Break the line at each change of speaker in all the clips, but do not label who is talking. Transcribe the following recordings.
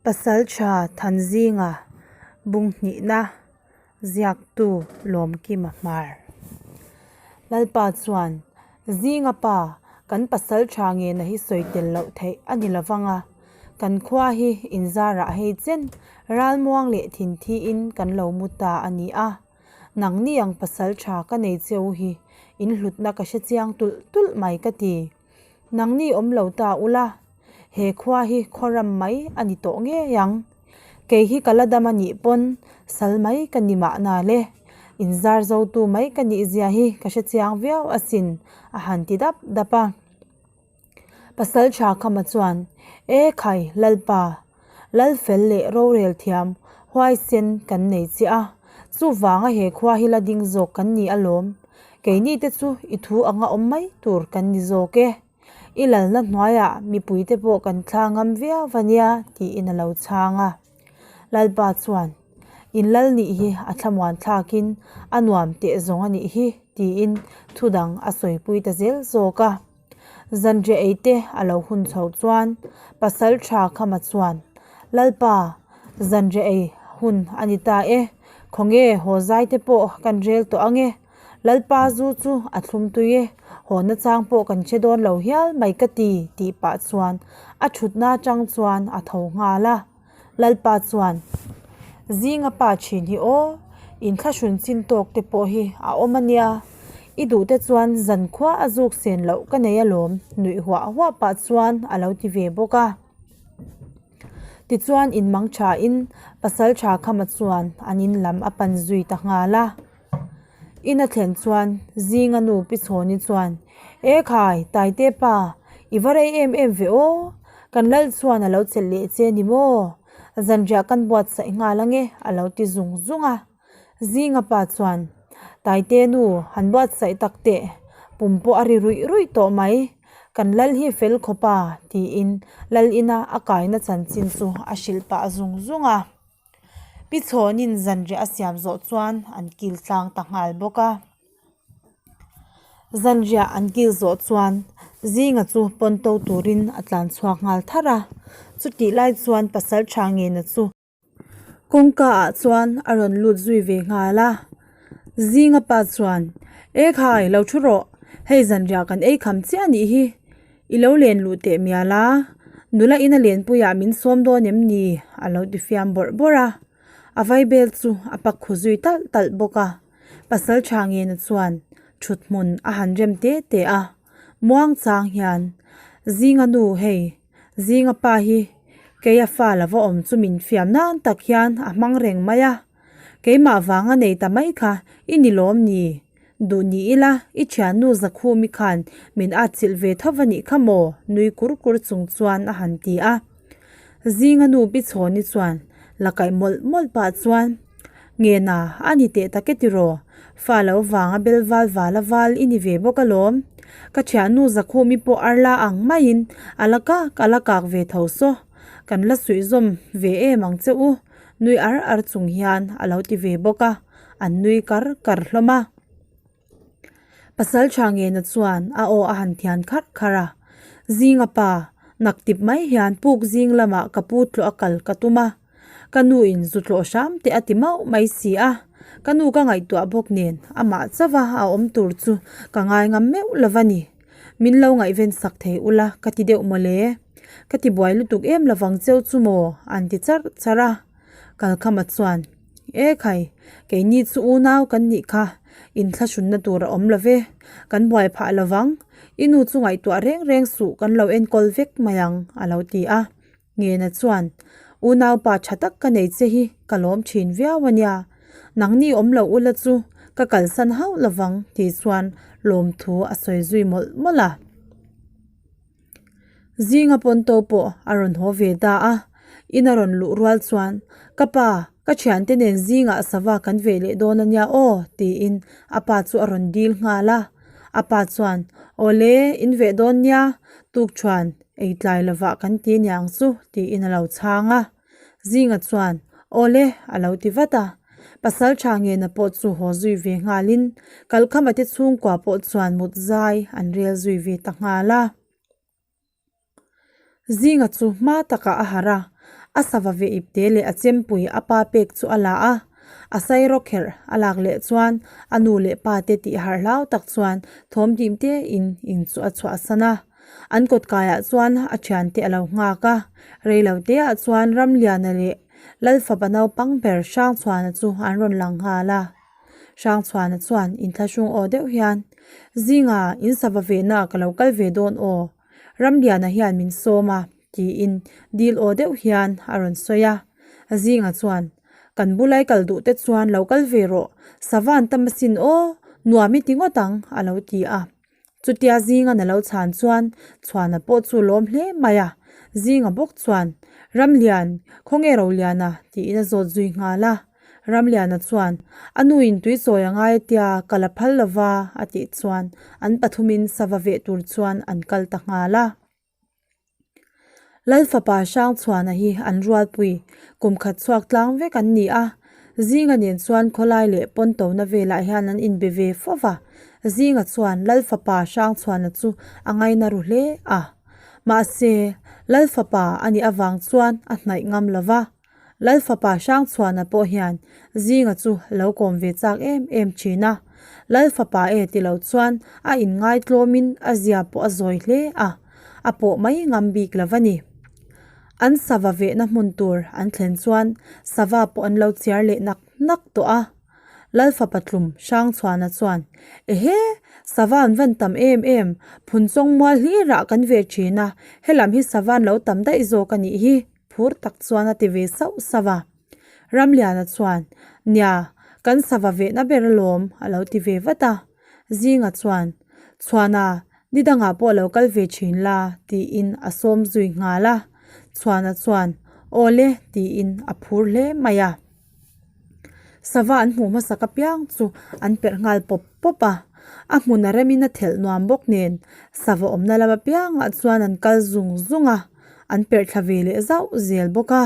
Pasaltha Thanzinga Bunghnihna ziaktu Lawmkima Hmar. Lalpa chuan, Zinga pa, kan pasaltha ngena hi sawi tel loh theih a ni lovang a, kan khua hi inzarah hei chen ralmuang leh thinthiin kan lo mu ta a ni a. Nangni ang pasaltha ka nei cheu hi in hlutna ka hre chiang tulh tulh mai ka ti. Nangni awm lo ta ula, he khua hi khawram mai a ni tawh ngei ang. Kei hi ka la dam a nih pawn sal mai ka ni mahna le, inzar zotu mai ka nih zia hi ka hre chiang viau asin, a han ti dap dap a. Pasal tha Khama chuan, E khai, Lalpa, Lalfel leh rorel thiam huaisen kan nei che a, chuvanga he khua hi la ding zawk kan ni alawm. Keini te chu i thu anga awm mai tur kan ni zawk e. I lalna hnuaiah mipuite pawh kan thla ngam viau va nia tiin a lo chhang a. Lalpa chuan, In lal nih hi a thlamuan thlakin a nuam teh zawng a nih hi tiin thudang a sawipui ta zel zawk a. Zanriah ei te a lo hun chho chuan pasal tha Khama chuan, Lalpa, zanriah ei hun a ni ta e, khawnge haw zai te pawh kan rel tawh ang e, Lalpa zu chu a thlum tui e, haw nachang pawh kan hre dawn lo hial mai ka ti tih pah chuan a thutna atang chuan a tho nghal a. Lalpa chuan, Zinga pa thin hi aw, inthlahrun chin tawk te pawh hi a awm a nia, i duh te chuan zankhua a zuk sen loh ka nei alawm nuih huah huah pah chuan a lo ti ve bawk a. Tichuan inmang thain pasal tha Khama chuan an in lam a pan zui ta nghal a. In a thlen chuan Zinga nu Pi Chhawni chuan, E khai, Taite pa, i va rei em em ve aw, kan lal chuan a lo chelh leh che ni maw? Zanriah kan buatsaih nghal ange a lo ti zung zung a. Zinga pa chuan, Taite nu, han buatsaih tak teh, pum pawh a ri ruih ruih tawh mai, kan lal hi fel khawp a tiin lal ina a kaina chanchin chu a hrilh pah zung zung a. Pi Chhawnin zanriah a siam zawh chuan an kil tlang ta nghal bawk a. Zanriah an kil zawh chuan Zinga chu pawn to turin a tlan chhuak nghal tharh a. Chutih lai chuan pasal tha ngena chu kawngka ah chuan a rawn lut zui ve nghal a. Zinga pa chuan, E khai, lo thu rawh, hei zanriah kan ei kham chiah anih hi. I lo len luh teh mial a, nula ina lenpuiah min sawm dawn em ni? a lo ti fiam bawrh bawrh a. A vaibel chu a pak khu zui talh talh bawk a. Pasal tha ngena chuan thut hmun a han rem te te a. Muang chang hian, Zinga nu hei, Zinga pa hi keia fa lova awm chu min fiam nan tak hian a hmang reng mai a. Keimah vanga nei ta mai kha i ni lawm ni? Duh ni ila, i thiannu Zakhumi khan min atchilh ve tho va nih kha maw? nui kur kur chung chuan a han ti a. Zinga nu Pi Chhawni chuan la kaih mawlh mawlh pah chuan, Ngena, a ni teh tak e tiraw? Fa lo vanga bel val val a val i ni ve bawk alawm. Ka thiannu Zakhumi pawh arla ang maiin a la kak a la kak ve tho saw. Kan la suihzawm ve em ang che u. Nui ar ar chung hian a lo ti ve bawk a, an nui kar kar hlawm a. Pasal tha ngena chuan a aw a han thian kharh kharh a, Zinga pa, nak tip mai hian puk zing lamah ka pu tlawh a kal ka tum a, ka nu in zu tlawh hram teh a ti mauh mai si a, ka nu ka ngaihtuah bawk nen amah chauha a awm tur chu ka ngai ngam meuh lo va ni. Min lo ngaihven sak thei ula ka ti deuh mawle. Ka ti buai lutuk em lovang cheu chu maw? an ti charh charh a. Kalkhama chuan, E khai, keini chu unau kan nih kha, inthlahrunna tur a awm lo ve, kan buai phah lovang, i nu chu ngaihtuah reng reng suh kan lo enkawl vek mai ang, a lo ti a. Ngena chuan, Unaupa tha tak ka nei che hi ka lawm thin viau a nia, nangni awm lo ula chu ka kalsan hauh lovang tih chuan lawmthu a sawi zui mawlh mawlh a. Zinga pawnto pawh a rawn haw ve ta a, in a rawn luh rual chuan, Ka pa, ka thiante nen zingah sava kan veh leh dawn a nia aw tiin a pa chu a rawn dil nghal a. A pa chuan, Awle, in veh dawn nia, tukṭhuan ei tlai lovah kan ti niang chu tiin a lo chhang a. Zinga chuan, Awle, a lo ti vat a. Pasal tha ngena pawh chu haw zui ve nghalin Kalkhama te chhungkua pawh chuan mut zai an rel zui ve ta nghal a. Zinga chu hma takah a harh a, A sava ve ipte leh a chempui a pa pek chu a la a, a sairawkherh a lak leh chuan a nu leh pa te tih harh hlau tak chuan thawm dim te in in chu a chhuahsan a. An kawt kaiah chuan a thiante a lo nghak a, reilo te ah chuan Ramliana leh Lalfapa naupang ber Hrangchhuana chu an rawn lang nghal a. Hrangchhuana chuan inthlahrung aw deuh hian, Zinga, in sava vehna ah ka lo kal ve dawn aw, Ramliana hian min sawm a, tiin dil aw deuh hian a rawn sawi a. Zinga chuan, Kan bulai kal duh te chuan lo kal ve rawh, sava an tam asin aw, nuam i ti ngawt ang, a lo ti a. Chutia Zinga'n a lo chhan chuan Chhuana pawh chu lawm hle mai a, Zinga bawk chuan, Ramlian, khawnge Roliana? tiin a zawt zui nghal a. Ramliana chuan, A nuin tui chawi a ngai tia ka la phal lo va, a tih chuan an pathumin sava veh tur chuan an kal ta nghal a. Lalfapa Hrangchhuana hi an rualpui kum khat chhuak tlang vek an ni a, Zinga nen chuan khawlai leh Pawntona velah hian an inbe ve fo va, Zinga chuan Lalfapa Hrangchhuana chu a ngaina ru hle a. Mahse, Lalfapa a nih avang chuan a hnaih ngam lo va. Lalfapa Hrangchhuana pawh hian Zinga chu lo kawm ve chak em em thin a, Lalfapa e ti lo chuan a inngaitlawmin a zia pawh a zawi hle a, a pawh mai ngam bik lo va ni. An sava vehna hmun tur an thlen chuan sava pawh an lo chiar leh nak nak tawh a. Lalfapa tlum Hrangchhuana chuan, Ehe! Sava an van tam em em, Phunchawng mual hlirah kan ve thin a, helam hi sava an lo tam daih zawk a nih hi. Phur tak chuan a ti ve sauh sauh a. Ramliana chuan, Nia, kan sava vehna ber alawm, a lo ti ve vat a. Zinga chuan, Chhuana, ni dangah pawh lo kal ve thin la, tiin a sawm zui nghal a. Chhuana chuan, Aw le, tiin a phur hle mai a. Sava an hmuh hmasak apiang chu an perh nghal pawp pawp a, a hmun a remin a thelh nuam bawk nen sava awmna lam apiangah chuan an kal zung zung a, an perh thla ve leh zauh zel bawk a.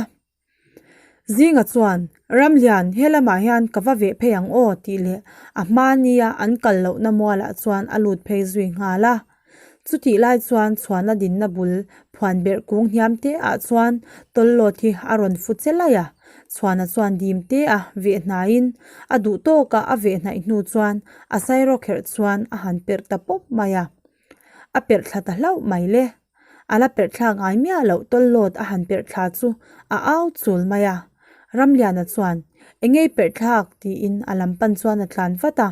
Zinga chuan, Ramlian, he lamah hian ka va veh phei ang aw tih leh a hmania an kal lohna mualah chuan a lut phei zui nghal a. Chutih lai chuan chhuana dinna bul phuan berh kung hniam te ah chuan tawllawt hi a rawn fu che laih a, chhuana chuan dim te a veh hnaiin a duh tawk a a veh hnaih hnu chuan a sairawkherh chuan a han perh ta pawp mai a, a perh thla ta hlauh mai le. A la perh thlak ngai miah loh tawllawt a han perh thla chu a au chul mai a. Ramliana chuan, Engei perh thlak? tiin a lam pan chuan a tlan vat a.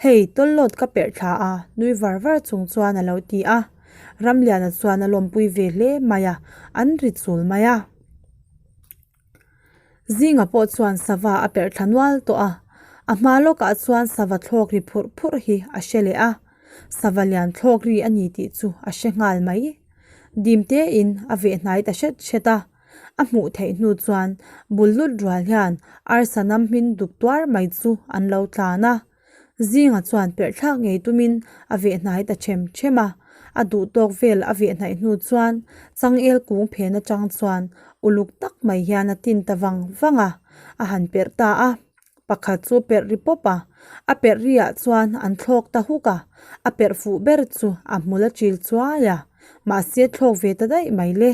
Hei, tawllawt ka perh thla a, nui var var chung chuan a lo ti a. Ramliana chuan a lawmpui ve hle mai a, an ri chul mai a. Zinga pawh chuan sava a perh thla nual tawh a, a hma lawkah chuan sava thlawk ri phurh phurh hi a hre leh a, sava lian thlawk ri a ni tih chu a hre nghal mai. Dim tein a veh hnai ta hret hret a, a hmuh theih hnu chuan bul lut rual hian arsa nam hmin duk tuar mai chu an lo tlan a. Zinga chuan perh thlak ngei tumin a veh hnai ta ṭhem ṭhem a, a duh tawk vel a veh hnaih hnu chuan changel kung phen atang chuan uluk tak mai hian a tin ta vang vang a, a han perh ta a. Pakhat chu perh ri pawp a, a perh ri ah chuan an thlawk ta huk a, a perh fuh ber chu a hmul a ṭil chuai a, mahse thlawk ve ta daih mai le.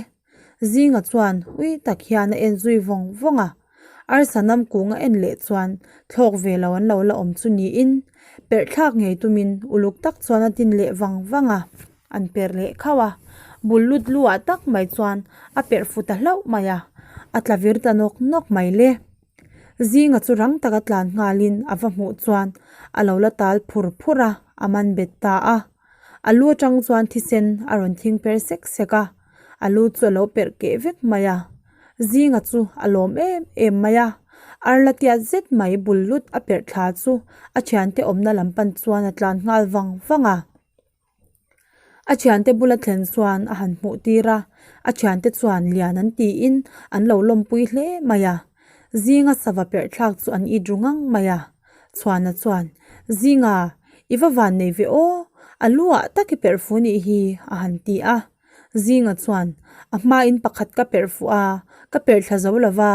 Zinga chuan ui tak hian a en zui vawng vawng a, arsa nam kung a en leh chuan thlawk ve lo an lo la awm chu niin perh thlak ngei tumin uluk tak chuan a tin leh vang vang a, an perh leh khauh a, bul lut lu ah tak mai chuan a perh fu ta hlauh mai a, a tla vir ta nawk nawk mai le. Zinga chu rang taka tlan nghalin a va hmuh chuan a lo la tal phur phur a, a man bet ta a. A lu atang chuan thisen a rawn thing per sek sek a, a lu chu a lo perh keh vek mai a. Zinga chu a lawm em em mai a, arla tiat zet mai bul lut a perh thla chu a thiante awmna lam pan chuan a tlan nghal vang vang a. A thiante bula thlen chuan a han hmuh tir a, a thiante chuan lian an tiin an lo lawmpui hle mai a. Zinga sava perh thlak chu an it ru ngang mai a. Chhuana chuan, Zinga, i va van nei ve aw, a lu ah tak i perh fu nih hi, a han ti a. Zinga chuan, A hmain pakhat ka perh fuh a, ka perh thla zo lo va,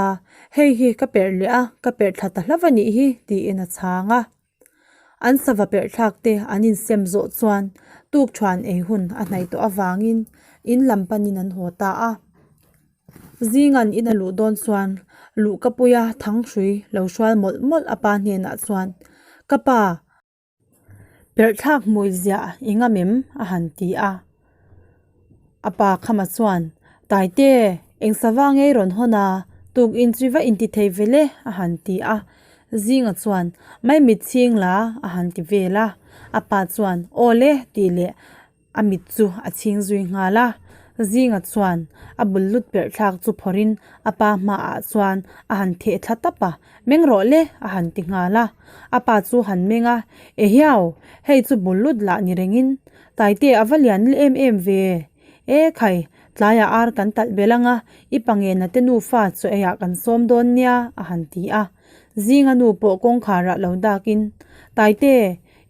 hei hi ka perh leh a, ka perh thla ta hlauh a nih hi, tiin a chhang a. An sava perh thlak te an insem zawh chuan tuk thuan ei hun a hnaih tawh avangin in lam panin an haw ta a. Zinga'n in a luh dawn chuan luhkapuia thanghrui lo hrual mawlh mawlh a pa hnenah chuan, Ka pa, perhthlak hmui ziah i ngam em? a han ti a. A pa khama chuan, Taite, eng sava ngei rawn hawn a, tuk inchwi va inti thei ve le, a han ti a. Zinga chuan, Mai mit chhing la, a han ti vel a. A pa chuan, Aw le, tih leh A mit chu a chhing zui nghal a, Zinga chuan a bul lut perh thlak chu phawrhin a pa hmaah chuan a han theh thla tap a, Meng rawh le a han ti nghal a. A pa chu han meng a, Ehiau, hei chu bul lut lah ni rengin Taite a va lian em em ve. E khai, tlaiah ar kan talh belh ang a, i pangena te nufa chaw eiah kan sawm dawn nia a han ti a. Zinga nu pawh kawngkharah lo dakin, Taite,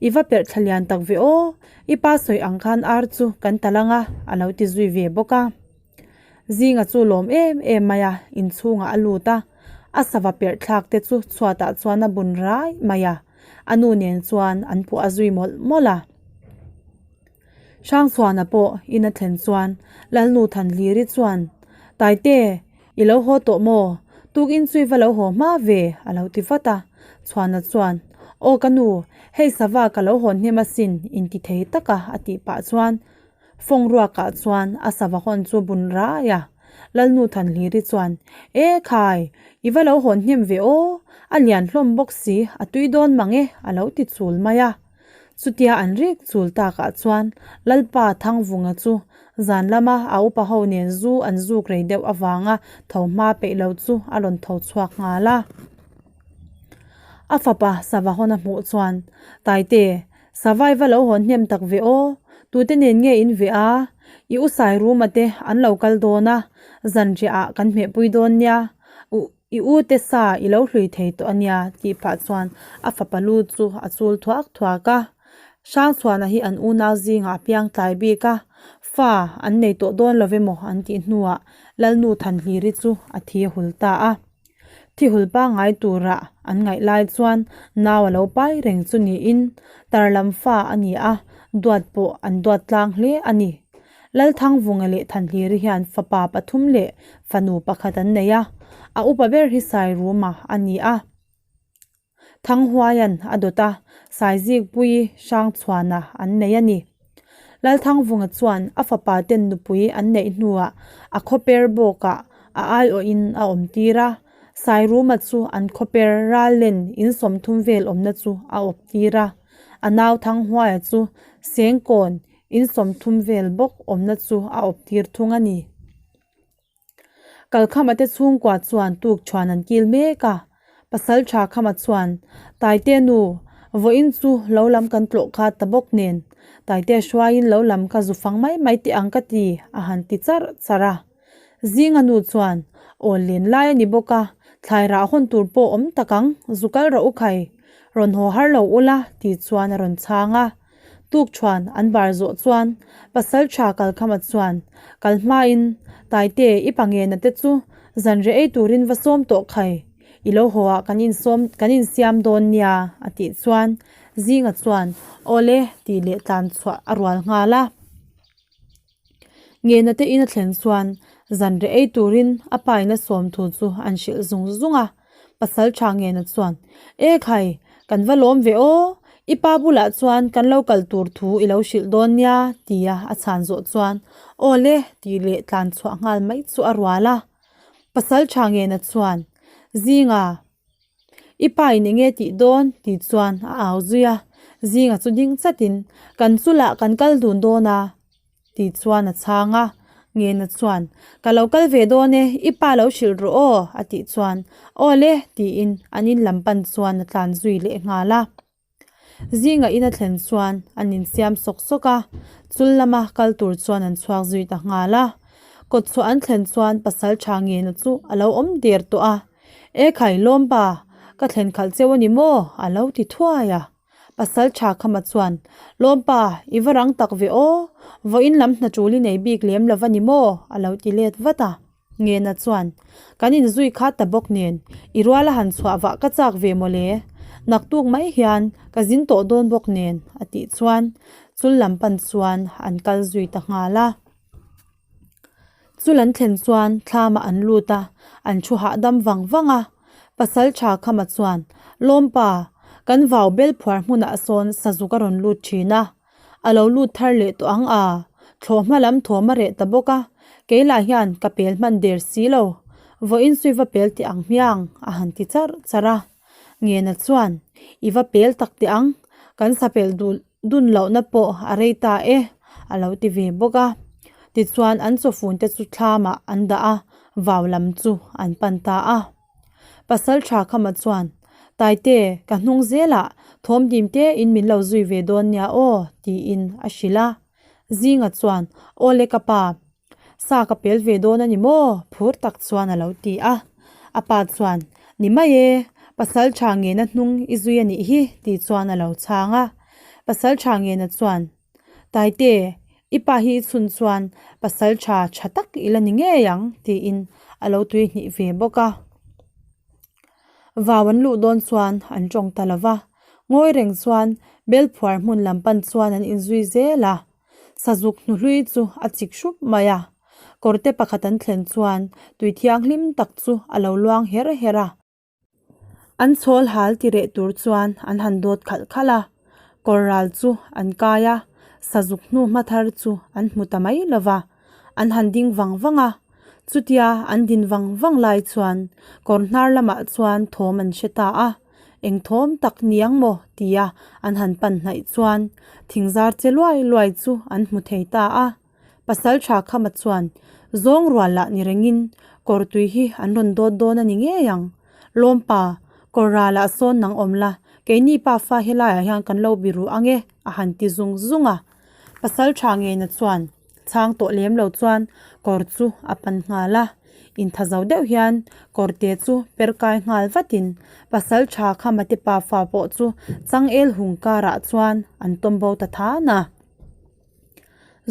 I va perh thla lian tak ve aw, i pa sawi ang khan ar chu kan tal ang a, a lo ti zui ve bawk a. Zinga chu lawm em em mai a, inchhungah a lut a, a sava perh thlak te chu chhuatah chuan a bun rai mai a, a nu nen chuan an phuah a zui mawlh mawlh a. Hrangchhuana pawh in a thlen chuan Lalnu Thanhliri chuan, Taite, i lo haw tawh maw? Tukin chu i va lo haw hma ve, a lo ti vat a. Chhuana chuan, Aw ka nu, hei sava ka lo hawn hnem asin, inti thei taka a tih pah chuan fawng ruakah chuan a sava hawn chu bun rai a. Lalnu Thanhliri chuan, E khai, i va lo hawn hnem ve aw, a lian hlawm bawk si, a tui dawn mang e, a lo ti chul mai a. Chutia an rik chul takah chuan Lalpa Thangvunga chu zan lama a upa ho nen zu an zuk rei deuh avanga tho hma peih lo chu a rawn tho chhuak nghal a. A fapa sava hawn a hmuh chuan, Taite, savai va lo hawn hnem tak ve aw, tute nen nge in veh a? I u Sairuma te an lo kal dawn a, zanriah ah kan hmehpui dawn nia, u I u te sa i lo hlui thei tawh a nia tih pah chuan a fapa lu chu a chul thuak thuak a. Hrangchhuana hi an unau zingah a piang tlai bik a, fa an nei tawh dawn lo emaw an tih hnuah Lalnu Thanhliri chu a thi hul ta a. Thi hul pangngai tura an ngaih lai chuan nau a lo pai reng chu niin tar lam fa a ni a, duat pawh an duat tlang hle a ni. Lalthangvunga leh Thanhliri hian fapa pathum leh fanu pakhat an nei a, a upa ber hi Sairuma a ni a. Thanghuaia'n a dawt a, Saizikpuii Hrangchhuana an nei a ni. Lalthangvunga chuan a fapa ten nupui an neih hnuah a khawper bawkah a aiawhin a awmtir a, Sairuma chu an khawper Rallen in 30 vel awmna chu a awptir a, a nau Thanghuaia chu Sengkawn In 30 vel bawk awmna chu a awp tir thung a ni. Kalkhama te chhungkua chuan tuk chhuan an kil mek a, pasal tha Khama chuan, Taite nu, vawiin chu lo lam kan tlawh kha ta bawk nen, Taite hruaiin lo lam ka zu fang mai mai teh ang ka ti, a han ti charh charh a. Zinga nu chuan, Aw len lai a ni bawk a, thlai rah hawn tur pawh awm tak ang, zu kal rawh u khai, rawn haw har lo ula, tih chuan a rawn chhang a. Tukṭhuan an bar zawh chuan pasal ṭha Kalkhama chuan kal hmain Taite i pangena te chu zanriah ei turin va sawm tawh khai, i lo haw ah kan insawm kan insiam dawn nia a tih chuan Zinga chuan Awle tih leh tlan chhuah a rual nghal a. Ngena te in a thlen chuan zanriah ei turin a pa in a sawm thu chu an hrilh zung zung a. Pasal tha Ngena chuan, E khai, kan va lawm ve aw, i pa bulah chuan kan lo kal tur thu i lo hrilh dawn nia tia a chhan zawh chuan Aw le tih leh tlan chhuah nghal mai chu a rual a. Pasal tha Ngena chuan, Zinga, I pa in enge tih dawn? tih chuan a au zui a, Zinga chu ding chatin, Kan chulah kan kal dun dawn a, tih chuan a chhang a, Ngena chuan, Ka lo kal ve dawn e, i pa lo hrilh rawh aw, a tih chuan, Aw le, tiin an in lam pan chuan a tlan zui leh nghal a. Zinga in a thlen chuan an insiam sawk sawk a, chul lama kal tur chuan an chhuak zui ta nghal a. Kawtchhuah an thlen chuan pasal tha Ngena chu a lo awm der tawh a, E khai lawmpa, ka thlen khalh cheu a ni maw? a lo ti thuai a. Pasal tha Khama chuan, Lawmpa, i va rang tak ve aw, vawiin lam hna tul i nei bik lem lo va ni maw? a lo ti let vat a. Ngena chuan, Kan inzui kha ta bawk nen, i ruala han chhuah vah ka chak ve mawle, naktuk mai hian ka zin tawh dawn bawk nen, a tih chuan chul lam pan chuan an kal zui ta nghal a. Chul an thlen chuan thlamah an lut a, an thu hahdam vang vang a. Pasaltha Khama chuan, Lawmpa, kan vau bel phuar hmunah sawn sazuk a rawn lut thin a. A lo lut thar leh tawh ang a, thlawhhma lam thawm a reh ta bawk a, kei lah hian ka pel hman der si lo. Vawiin chu i va pel teh ang hmiang, a han ti charh charh a. Ngena chuan, I va pel tak teh ang, kan sapelh duh dun lohna pawh a rei ta e, a lo ti ve bawk a. Tichuan an chawfun te chu thlamah an dah a, vau lam chu an pan ta a. Pasal tha Khama chuan, Taite, ka hnung zelah thawm dim te in min lo zui ve dawn nia aw, tiin a hrilh a. Zinga chuan, Aw le ka pa, sa ka pel ve dawn a ni maw? phur tak chuan a lo ti a. A pa chuan, Ni mai e, pasal tha ngena hnung i zui a nih hi, tih chuan a lo chhang a. Pasal tha ngena chuan, Taite, i pa hi i chhun chuan pasal tha tha tak i la ni ngei ang, tiin a lo tui hnih ve bawk a. Vau an luh dawn chuan an tawng ta lo va, ngawi reng chuan bel phuar hmun lam pan chuan an inzui zel a. Sazuk hnuhlui chu a chik hrup mai a, kawrte pakhat an thlen chuan tui thianghlim tak chu a lo luang her her a. An chhawl hal ti reh tur chuan an han dawt khalh khalh a, kawr ral chu an kai a, sazuk hnu hma thar chu an hmu ta mai lo va, an han ding vang vang a. Chutia an din vang vang lai chuan kawr hnar lamah chuan thawm an hre ta a, eng thawm tak ni ang maw tia an han pan hnaih chuan thingzar che luai luai chu an hmu thei ta a. Pasal tha Khama chuan zawng rual lah ni rengin kawr tui hi an rawn dawt dawn a ni ngei ang. Lawmpa, kawr ralah sawn nang awm la, keini pafa helaiah hian kan lo biru ang e, a han ti zung zung a. Pasal tha ngeina chuan chhang tawh lem lo chuan kawr chu a pan nghal a. Intha zo deuh hian kawr te chu per kai nghal vatin pasal tha Khama te pafa pawh chu changel hung karah chuan an tawm bo ta than a.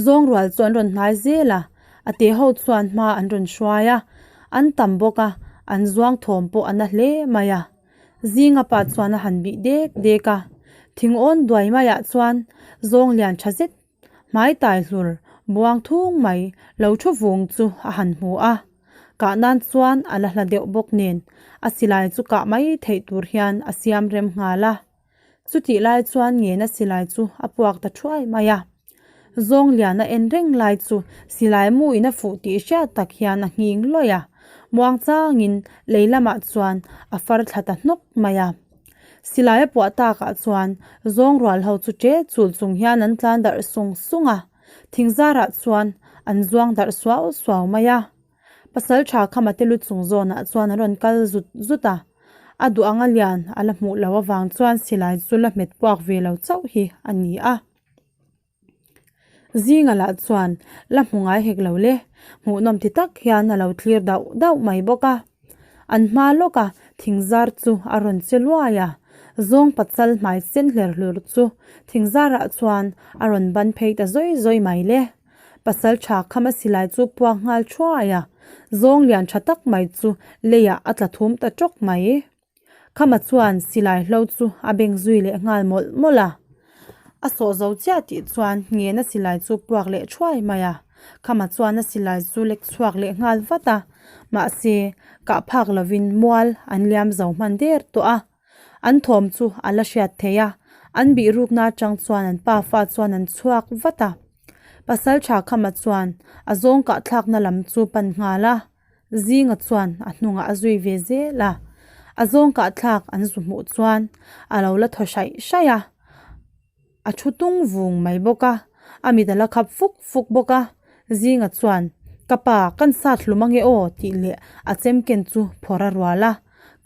Zawng rual chu an rawn hnai zel a, a te ho chuan hma an rawn hruai a, an tam bawk a, an zuang thawm pawh a na hle mai a. Zinga pa chuan a han bih dek dek a, thing awn duai maiah chuan zawng lian tha zet hmai tai hlur buang thung mai lo thu vung chu a han hmu a. Kah nan chuan a la hla deuh bawk nen a silai chu kah mai theih tur hian a siam rem nghal a. Chutih lai chuan ngena silai chu a puak ta thuai mai a. Zawng lian a en reng lai chu silai mu in a fuh tih hriat tak hian a nghing lawih a. Muang changin lei lamah chuan a far thla ta hnawk mai a. Silai a puah takah chuan zawng rual ho chu ṭe chul chung hian an tlan darh sung sung a. Thingzarah chuan an zuang darh suau suau mai a. Pasal tha Khama te lu chung zawnah chuan an rawn kal zut zut a, a duh anga lian a la hmuh loh avang chuan silai chu la hmet puak ve lo chauh hi a ni a. Zinga lah chuan la hmu ngai hek lo le, hmuhnawm ti tak hian a lo thlir dauh dauh mai bawk a. An hma lawka thingzar chu a rawn che luai a, zawng pachal hmai sen hler hlur chu thingzarah chuan a rawn ban phei ta zawi zawi mai le. Pasal tha kham a silai chu puak nghal thuai a, zawng lian tha tak mai chu leiah a tla thum ta tawk mai. Khama chuan silai hlo chu a beng zui leh nghal mawlh mawlh a. A sawh zo chiah tih chuan ngena silai chu puak leh thuai mai a, Khama chuan a silai chu lek chhuak leh nghal vat a, mahse kah phak lovin mual an liam zo hman der tawh a. An thawm chu a la hriat theih a, an bihrukna atang chuan an pafa chuan an chhuak vat a. Pasal tha Khama chuan a zawng kahthlakna lam chu pan nghal a, Zinga chuan a hnungah a zui ve zel a. A zawng kahthlak an zu hmuh chuan a lo la thaw hraih hraih a, a thu tung vung mai bawk a, a mit a la khap fuk fuk bawk a. Zinga chuan, Ka pa, kan sat hlum ange aw tih leh a chemken chu phawrh a rual a.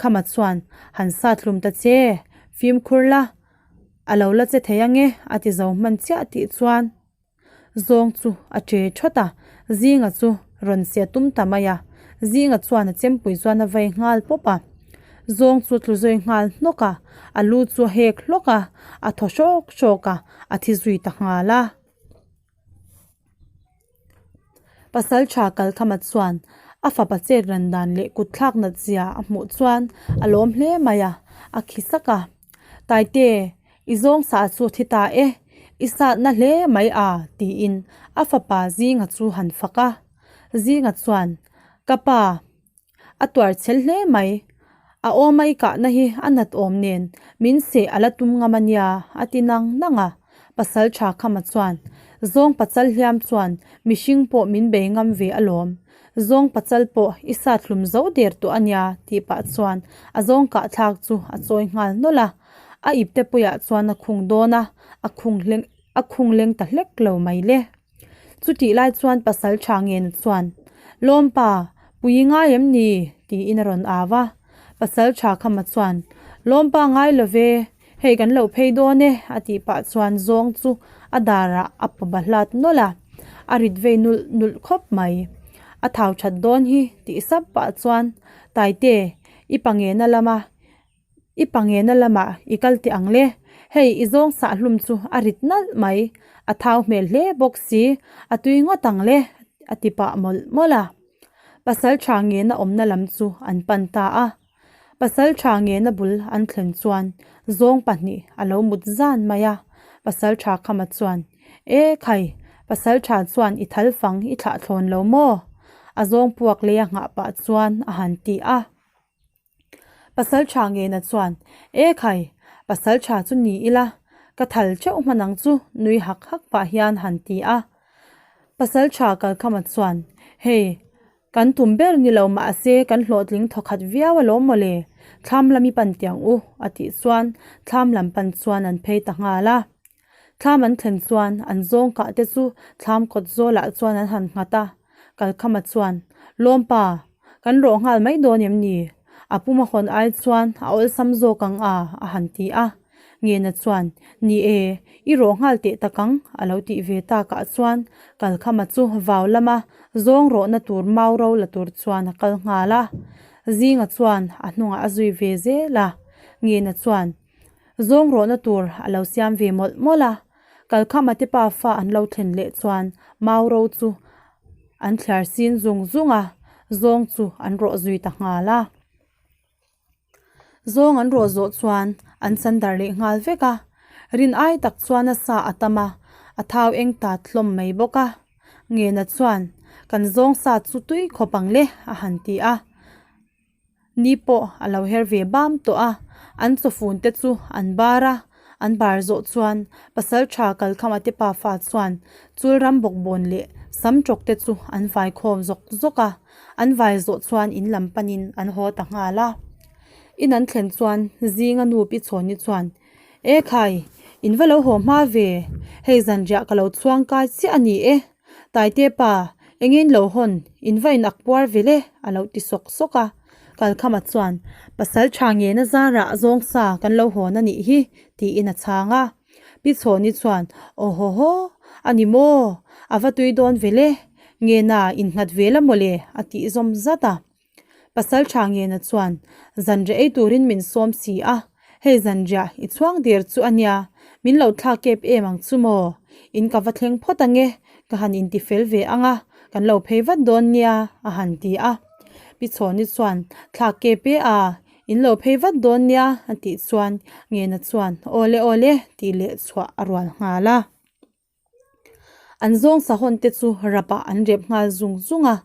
Khama chuan, Han sat hlum ta che, fimkhur la, a lo la che thei ange a ti zo hman chiah tih chuan zawng chu a che thawt a, Zinga chu rawn se tum ta mai a, Zinga chuan a chempui chuan a vei nghal pawp a, zawng chu tlu zui nghal hnawk a, a lu chu a hek hlawk a, a thaw hrawk hrawk a, a thi zui ta nghal a. Pasal tha Kalkhama chuan a fapa chet ran dan leh kut thlak nat zia a hmuh chuan a lawm hle mai a, a khi sak a. Taite, i zawng sah chu thi ta e, i satna hle mai a tiin a fapa zinga chu han fak a. Zinga chuan, Ka pa, a tuar chhel hle mai. A awma i kahna hi a nat awm nen min seh a la tum ngam a nia, a ti nang nang a. Pasal tha Khama chuan, Zawng pachal hliam chuan mihring pawh min bei ngam ve alawm. Zawng pachal pawh i sat hlum zo der tawh a nia, tih pah chuan a zawng kah thlak chu a chawi nghal nawlh a. A ipte puiah chuan a khung dawn a, a khung hleng a khung leng ta hlek lo mai le. Chutih lai chuan pasal tha ngen chuan, Lawmpa, pui i ngai em ni? tiin a rawn au a. Pasal tha Khama chuan, Lawmpa ngai lo ve, hei kan lo phei dawn e, a tih pah chuan zawng chu a darah a paw bahlat nawlh a, a rit vei nulh nulh khawp mai. A thau that dawn hi, tih sap pah chuan, Taite, i pa ngena lama I pa ngena lamah i kal teh ang le, hei i zawng sah hlum chu a rit nalh mai, a thau hmel hle bawk si, a tui ngawt ang le, a ti pah mawlh mawlh a. Pasal tha ngena awmna lam chu an pan ta a. Pasal tha ngena bul an thlen chuan zawng pahnih a lo mut zan mai a, pasal tha khama chuan, E khai, pasal tha chuan i thal fang i thlah thlawn lo maw? A zawng puak lei a nghah pah chuan a han ti a. Pasal tha ngena chuan, E khai, pasal tha chu ni ila, ka thal theuh hman ang chu, nui hak hak pah hian han ti a. Pasal tha Kalkhama chuan, Hei, kan tum ber ni lo mahse kan hlawhtling thawkhat viau alawm mawle, thlam lam i pan tiang u, a tih chuan thlam lam pan chuan an phei ta nghal a. Thlam an thlen chuan an zawng kah te chu thlam kawt zawlah chuan an han nghat a, Kalkhama chuan, Lawmpa, kan rawh nghal mai dawn em ni? A puma hawn ai chuan a awlsam zawk ang a, a han ti a. Ngena chuan, Ni e, i rawh nghal teh tak ang, a lo tih ve takah chuan Kalkhama chu vau lama zawng rawhna tur mau ro la tur chuan a kal nghal a. Zinga chuan a hnungah a zui ve zel a. Ngena chuan, Zawng rawhna tur a lo siam ve mawlh mawlh a, Kalkhama te pa fa an lo thlen leh chuan mau ro chu an thliar sin zung zung a, zawng chu an rawh zui ta nghal a. Zawng an rawh zawh chuan an chan dar leh nghal vek a, rin ai tak chuan a sa a tam a, a thau eng tat hlawm mai bawk a. Ngena chuan, Kan zawng sa chu tui khawp ang le, a han ti a. Ni pawh a lo her ve bam tawh a, an chawfun te chu an bar a, an bar zawh chuan pasal tha kalkhama te pafa chuan chul ram bawkbawn leh sam tawk te chu an vai khawm zawk zawk a, an vai zawh chuan in lam panin an haw ta nghal a. In an thlen chuan zinga nu pi chhawni chuan, E khai, in va lo haw hma ve, hei zanriah ka lo chhuang kai chiah a ni e, Taite pa, engin lo hawn, in va in ak puar ve le, a lo ti sawk sawk a. Kalkhama chuan, Pasal tha ngena zarah zawng sa kan lo hawn a nih hi, tiin a chhang a. Pi Chhawni chuan, Aw haw haw, a ni maw? A va tui dawn ve le, ngena innghat ve la mawle, a tih zawm zat a. Pasal tha ngena chuan zanriah ei turin min sawm si a, hei zanriah i chhuang der chu a nia, min lo thlak kep em ang chu maw? In ka va thleng phawt ange, ka han inti fel ve ang a, kan lo phei vat dawn nia, a han ti a. Pi Chhawni chuan thlak kep e a, in lo phei vat dawn nia, a tih chuan Ngena chuan awle awle tih leh chhuah a rual nghal a. An zawng sahawn te chu rapah an rep nghal zung zung a,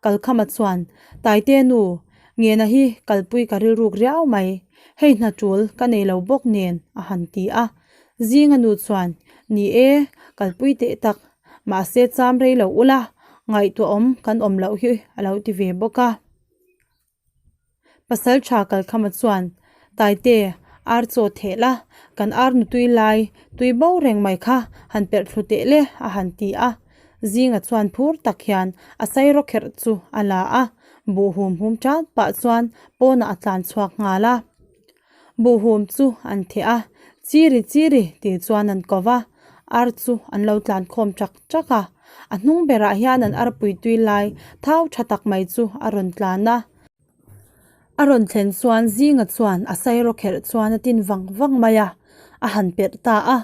Kalkhama chuan, Taite nu, Ngena hi kalpui ka rilruk riau mai, hei hna tul ka nei lo bawk nen, a han ti a. Zinga nu chuan, Ni e, kalpui teh tak, mahse cham rei lo ula, ngaihtuahawm kan awm loh hi a lo ti ve bawk a. Pasal tha Kalkhama chuan, Taite, ar chaw theh la, kan ar nutui lai tui bo reng mai kha han perh thlu teh le, a han ti a. Zinga chuan phur tak hian a sairaw kherh chu a la a, buh hum hum tan pah chuan pawnah a tlan chhuak nghal a. Buh hum chu an theh a, Chiri chiri tih chuan an ko va, ar chu an lo tlan khawm chak chak a. A hnung berah hian an arpui tui lai thau tha tak mai chu a rawn tlan a. A rawn thlen chuan Zinga chuan a sairaw kherh chuan a tin vang vang mai a, a han perh ta a,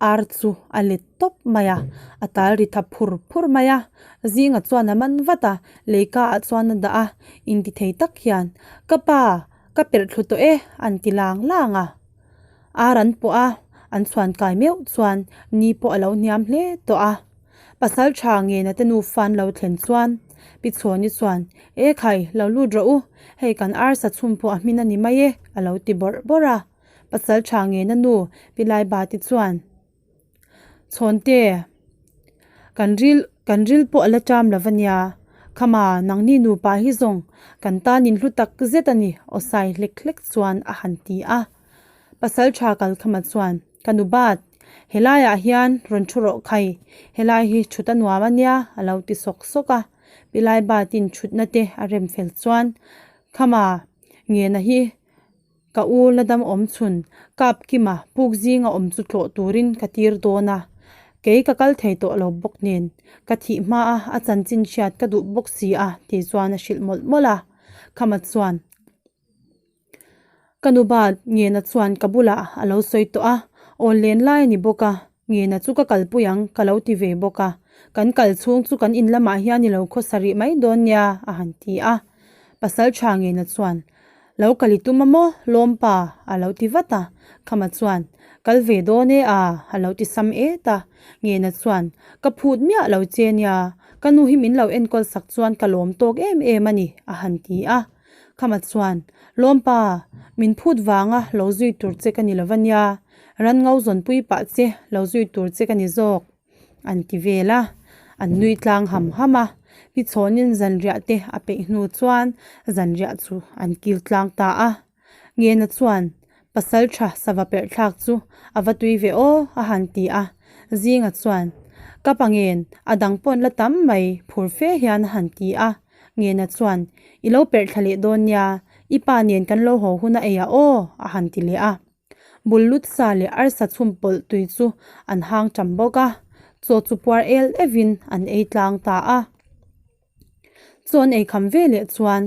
ar chu a let tawp mai a, a tal ri tha phur phur mai a. Zinga chuan a man vat a, leika ah chuan a dah a, intithei tak hian, Ka pa, ka perh thlu tawh e, an ti lang lang a. Ar an pawh a, an chhuan kai meuh chuan ni pawh a lo hniam hle tawh a. Pasal tha ngena te nufa an lo thlen chuan. Pi Chhawni chuan, E khai, lo lut rawh u, hei kan arsa chhum pawh a hmin a ni mai e, a lo ti bawrh bawrh a. Pasal tha ngena nu Pi Laibati chuan, Chhawnte, kan ril kan ril pawh a la ṭam lo va nia, khama nangni nupa hi zawng kan tan in hlu tak zet a ni, aw sai hlek hlek chuan a han ti a. Pasal tha kalkhama chuan, Ka nu bat, helaiah hian rawn thu rawh khai, helai hi thut a nuam a nia, a lo ti sawk sawk a. Pi Laibatin thutna te a rem fel chuan, Khama, ngena hi Ka u la dam awm chhun, kap kima puk zinga awm chu tlawh turin ka tir dawn a, kei ka kal thei tawh lo bawk nen, ka thih hma a a chanchin hriat ka duh bawk si a tih chuan a hrilh mawlh mawlh a. Khama chuan, Ka nu ba Ngena chuan ka bulah a lo sawi tawh a, awl len lai a ni bawk a, Ngena chu ka kalpui ang ka lo ti ve bawk a, kan kal chhung chu kan in lamah hian i lo khawsa rih mai dawn nia a han ti a. Pasal tha Ngena chuan, Lo kal i tum a maw Lawmpa? a lo ti vat a, Khama chuan, Kal ve dawn e a a lo ti sam et a. Ngena chuan, Ka phut miah lo che nia, ka nu hi min lo enkawl sak chuan ka lawm tawk em em a ni a han ti a. Khama chuan, Lawmpa, min phut vanga lo zui tur che ka ni lo va nia, ran ngo zawnpui pah che lo zui tur che ka ni zawk, an ti vel a. An nui tlang ham ham a, Pi Chhawnin zanriah te a peih hnu chuan zanriah chu an kil tlang ta a. Ngena chuan, Pasal tha sava perh thlak chu a va tui ve aw, a han ti a. Zinga chuan, Ka pa ngen, a dang pawn la tam mai, phur fe hian a han ti a. Ngena chuan, I lo perh thla leh dawn nia, i pa nen kan lo haw hun a ei ah aw, a han ti leh a. Bul lut sa leh arsa chhum pawlh tui chu an hang ṭam bawk a, chaw chu puar el evin an ei tlang ta a. Chaw an ei kham ve leh chuan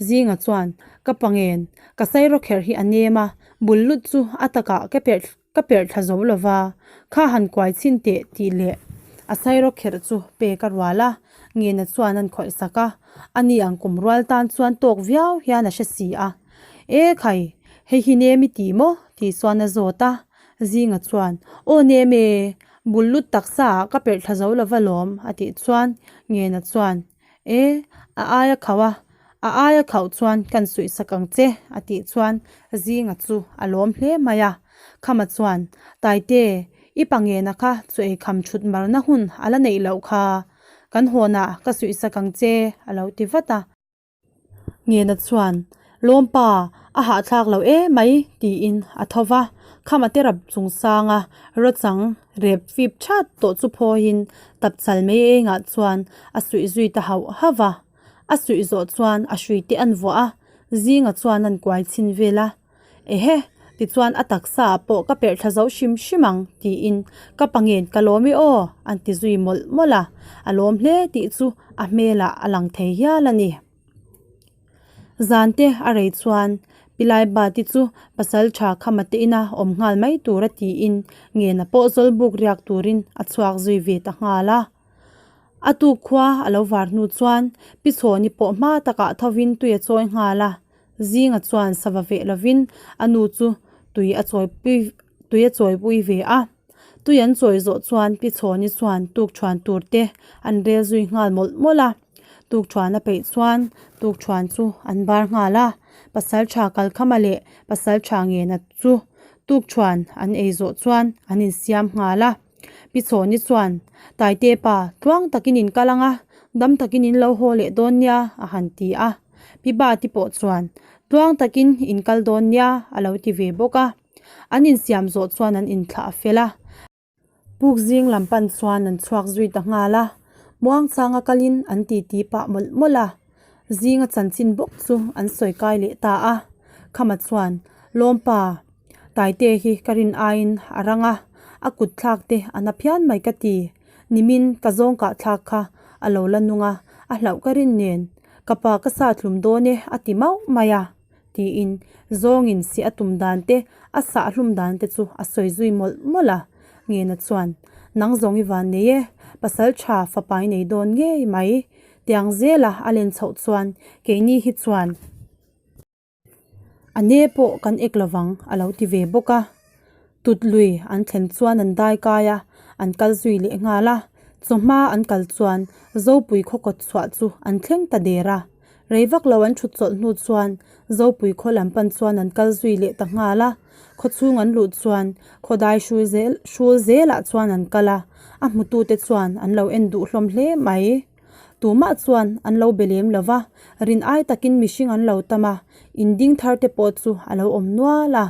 Zinga chuan, Ka pa ngen, ka sairawkherh hi a nem a, bul lut chu a takah ka perh ka perh thla zo lo va, kha han kuai chhin teh tih leh a sairawkherh chu pek a rual a, Ngena chuan an khawih sak a, ani ang kum rual tan chuan tawk viau hian a hre si a. E khai, hei hi nem i ti maw? tih chuan a zawt a, Zinga chuan, Aw nem e, bul lut taksa ah ka perh thla zo lo va lawm a tih chuan Ngena chuan, E, a aia khauh a, a aia khauh chuan kan suih sak ang che a tih chuan Zinga chu a lawm hle mai a. Khama chuan, Taite, i pa Ngena kha chu ei kham thut marna hun a la neih loh kha, kan hawnah ka suih sak ang che a lo ti vat a. Ngena chuan, Lawmpa, a hahthlak lo e mai, tiin a tho va. Khama te rap chung sanga rawchang rep fip that tawh chu phawiin tapchal mai engah chuan a suih zui ta hauh hauh va. A suih zawh chuan a hrui te an vuah a, zinga chuan an kuai chhin vel a. Ehe, tichuan a taksa ah pawh ka perh thla zo hrim hrim ang, tiin ka pa ngen ka lawm e aw, an ti zui mawlh mawlh a, a lawm hle tih chu a hmelah a lang thei hial a ni. Zan te a rei chuan Pilai Bati chu pasal tha khama te ina awm nghal mai tur a tiin ngena pawh zawlbuk riak turin a chhuak zui ve ta nghal a. A tuk khua a lo var hnu chuan Pi Chhawni pawh hma takah thovin tui a chawi nghal a, Zinga chuan sava veh lovin a nu chu tui a chawi pui tui a chawi pui ve a. Tui an chawi zawh chuan Pi Chhawni chuan tukṭhuan tur te an rel zui nghal mawlh mawlh a. Tukṭhuan a peih chuan tukṭhuan chu an bar nghal a. Pasalṭha Kalkhama leh Pasalṭha Ngena chu tukṭhuan an ei zawh chuan an insiam nghal a. Pi Chhawni chuan, Taite pa, tluang takin in kal ang a, dam takin in lo haw leh dawn nia, a han ti a. Pi Bati pawh chuan, Tluang takin in kal dawn nia, a lo ti ve bawk a. An insiam zawh chuan an inthlah a fel a. Puk zing lam pan chuan an chhuak zui ta nghal a. Muangchanga kalin an titi pah mawlh mawlh a. Zinga chanchin bawk chu an sawi kai leh ta a. Khama chuan, Lawmpa, Taite hi ka rin aiin a rang a, a kut thlak te a na phian mai ka ti. Nimin ka zawng kah thlak kha a lo la nung a, a hlauh ka rin nen. Ka pa ka sa thlum dawn e a ti mauh mai a, tiin zawngin si a tum dan te, a sah hlum dan te chu a sawi zui mawlh mawlh a. Ngena chuan, Nang zawng i van nei e, pasal tha fapa i nei dawn ngei mai. Tiang zela a len chhoh chuan keini hi chuan. A ne pawh kan ek lovang a lo ti ve bawk a. Tut lui an thlen chuan an dai kai a, an kal zui leh nghal a. Chawhma an kal chuan Zopui khaw kawt chhuah chu an thleng ta der a. Rei vak lo an thut chawlh hnu chuan Zopui khaw lam pan chuan an kal zui leh ta nghal a. Khaw chhung an luh chuan khaw dai hrul zel hrul zelah chuan an kal a, a hmutute chuan an lo en duh hlawm hle mai. Tumah chuan an lo be lem lo va, rin ai takin mihring an lo tam a, in ding thar te pawh chu a lo awm nual a.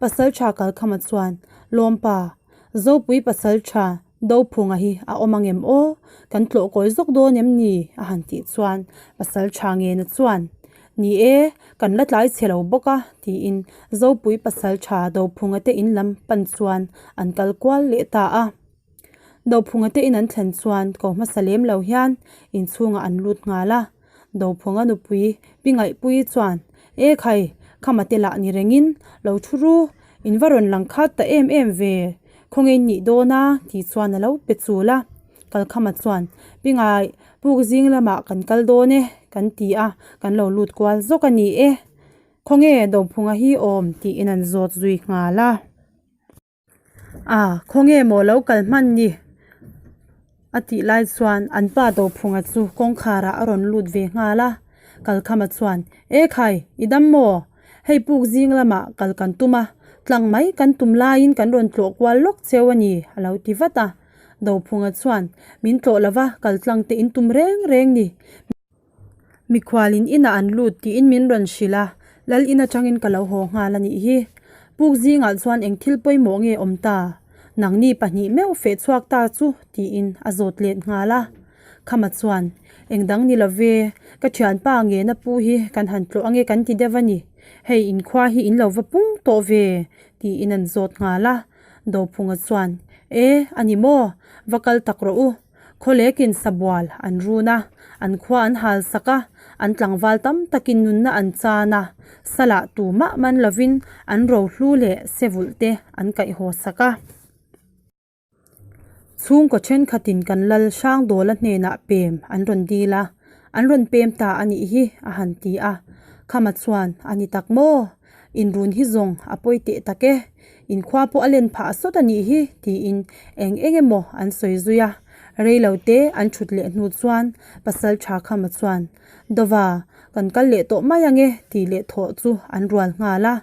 Pasaltha Kalkhama chuan, Lawmpa, Zopui pasaltha Dophunga hi a awm angem aw? Kan tlawh kawi zawk dawn em ni? a han tih chuan pasaltha Ngena chuan, Ni e, kan la tlai chhe lo bawk a, tiin Zopui pasaltha Dophunga te in lam pan chuan an kal kual leh ta a. Dophunga te in an thlen chuan ko hmasa lem lo hian inchhungah an lut nghal a. Dophunga nupui Pi Ngaihpuii chuan, E khai, khama te lah ni rengin lo thu ru, in va rawn lang khat ta em em ve, khawnge in nih dawn a? tih chuan a lo pe chul a. Kalkhama chuan, Pi Ngai, puk zing lamah kan kal dawn e, kan ti a, kan lo lut kual zawk a ni e. Khawnge Dophunga hi awm? tiin an zawt zui nghal a. A, khawnge maw lo kal hman ni? A tih lai chuan an pa Dophunga chu kawngkhar ah a rawn lut ve nghal a. Kalkhama chuan, E khai, i dam maw? Hei puk zing lamah kal kan tum a, tlang mai kan tum laiin kan rawn tlawh kual lawk cheu a ni, a lo ti vat a. Dophunga chuan, Min tlawh lova kal tlang te in tum reng reng ni. Mikhualin inah an lut tiin min rawn hrilh a, Lal in atangin ka lo haw nghal a nih hi. Puk zingah chuan eng thil pawimawh nge awm ta? Nangni pahnih meuh feh chhuak ta chu tiin a zawt let nghal a. Khama chuan, Eng dang ni lo ve, ka thianpa ngena pu hi kan han tlawh ange kan ti deuh a ni. Hei inkhua hi in lo va pung tawh ve tiin an zawt nghal a. Dophunga chuan, E, a ni maw? Va kal tak rawh u. Khawlekin sabual an run a, an khua an hal sak a, an tlangval tam takin nunna an chan a, salah tumah man lovin an rohlu leh sevulh te an kaihhaw sak a. Chhungkaw thenkhatin kan lal Hrangdawla hnenah pem an rawn dil a, an rawn pem ta a nih hi a han ti a. Khama chuan, A ni tak maw? Inrun hi zawng a pawi teh tak e, inkhua pawh a len phah sawt a nih hi tiin eng eng emaw an sawi zui a. Rei lo te an thut leh hnu chuan pasal tha Khama chuan, Dova, kan kal leh tawh mai ange tih leh thawh chu an rual nghal a.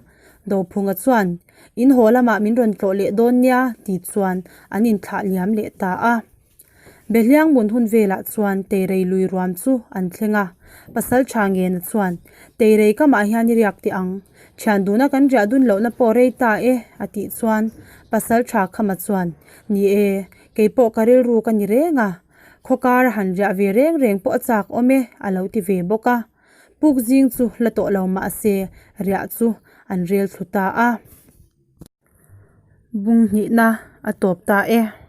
Dophunga chuan, In haw lamah min rawn tlawh leh dawn nia tih chuan an inthlah liam leh ta a. Behliang mun hun velah chuan Teirei lui ruam chu an thleng a, Pasal tha Ngena chuan, Teirei kamah hian i riak teh ang, thian duna kan riah dun lohna pawh rei ta e, a tih chuan Pasal tha Khama chuan, Ni e, kei pawh ka rilru ka ni reng a, khaw kar a han riah ve reng reng pawh a chak awm e, a lo ti ve bawk a. Puk zing chu la tawh lo mah se riah chu an rel thlu ta a. Bung hnihna a tawp ta e.